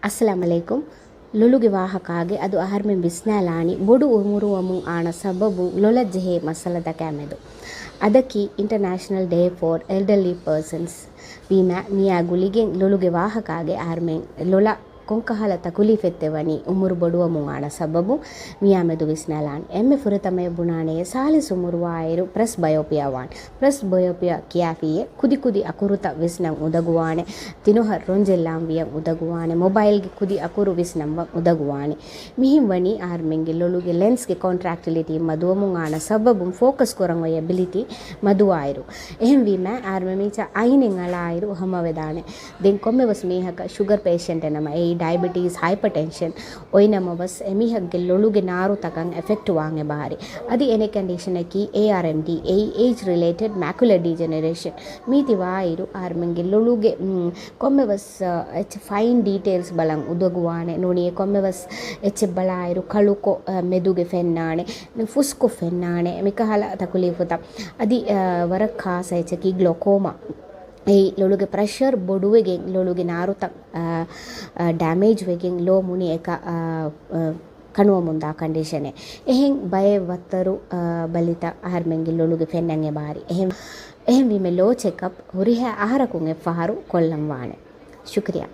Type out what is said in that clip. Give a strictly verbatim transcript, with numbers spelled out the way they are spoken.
އައްސަލާމް ޢަލައިކުމް. ލޮލުގެ ވާހަކާގެ އަދު އަހަރުމެން ވިސްނާލާނީ ބޮޑު އުމުރުވަމުން އާނަ ސަބަބުން ލޮލަށް ޖެހޭ މައްސަލަތަކާ މެދު. އަދަކީ International Day for Elderly Persons ވީމާ، މިއާ ގުޅިގެން ލޮލުގެ ވާހަކާގެ އަހަރުމެން ލޮލަށް ކޮންކަހަލަ ތަކުލީފެއްތެ ވަނީ އުމުރު ބޮޑުވަމުން އާނަ ސަބަބުން މިއާ މެދު ވިސްނާލާން. އެންމެ ފުރަތަމަޔަށް ބުނާނެ ސާޅީސް އުމުރުވާއިރު ޕްރެސް ބަޔޮޕިއާ ވާން. ޕްރެސް ބަޔޮޕިއާ ކިޔާފިއޭ ކުދިކުދި އަކުރުތައް ވިސްނަން އުނދަގުވާނެ، ތިނުހަށް ރޮންޖެއްލާން ވިޔަން އުނދަގުވާނެ، މޮބައިލްގެ ކުދި އަކުރު ވިސްނަން ވަން އުނދަގުވާނެ. މިހެން ވަނީ އަހަރުމެންގެ ލޮލުގެ ލެންސްގެ ކޮންޓްރެކްޓިލިޓީ މަދުވަމުން އާނަ ސަބަބުން ފޯކަސް ކުރަން އޮތް އެބިލިޓީ މަދުވާއިރު. އެހެންވީމާ އަހަރުމެން މީޗާ އައިނެއް އަޅާއިރު ހަމަވެދާނެ. ދެން ކޮންމެވެސް މީހަކަށް ޝުގަރ ޕޭޝަންޓެއް ނަމަ އެއީ ޑައިބެޓީސް، ހައިޕަޓެންޝަން އޮތް ނަމަވެސް އެމީހަކުގެ ލޮލުގެ ނާރުތަކަށް އެފެކްޓް ވާން އެބަހަރި. އަދި އެނެއް ކަންޑިޝަނަކީ އޭއާރްއެމްޑީ، އެއީ އޭޖް ރިލޭޓެޑް މެކުލަ ޑިޖެނެރޭޝަން. މީތި ވާއިރު އަހަރުމެންގެ ލޮލުގެ މް، ކޮންމެވެސް އެއްޗެއް ފައިން ޑީޓެއިލްސް ބަލަން އުދަގުވާނެ. ނޫނީ ކޮންމެވެސް އެއްޗެއް ބަލާއިރު ކަޅުކޮށް އަ، މެދުގެ ފެންނާނެ، ފުސްކޮށް ފެންނާނެ، މިކަހަލަ ތަކުލީފުތައް. އަދި އަ، ވަރަށް ޚާއްޞަ އެއްޗަކީ ގްލޯކޯމާ. އެއީ ލޮލުގެ ޕްރެޝަރ ބޮޑުވެގެން ލޮލުގެ ނާރުތައް އަ، އަ، ޑެމޭޖް ވެގެން ލޯ މުނިއަކަށް އަ، އަ، ކަނުވަމުންދާ ކަންޑިޝަނެއް. އެހެން ބައެއް ވައްތަރު އަ، ބަލިތައް އަހަރުމެންގެ ލޮލުގެ ފެންނަން އެބަހަރި. އެހެން، އެހެންވީމަ ލޯ ޗެކަޕް ހުރިހާ އަހަރަކުން އެއްފަހަރު ކޮށްލަން ވާނެ. ޝުކްރިޔާ.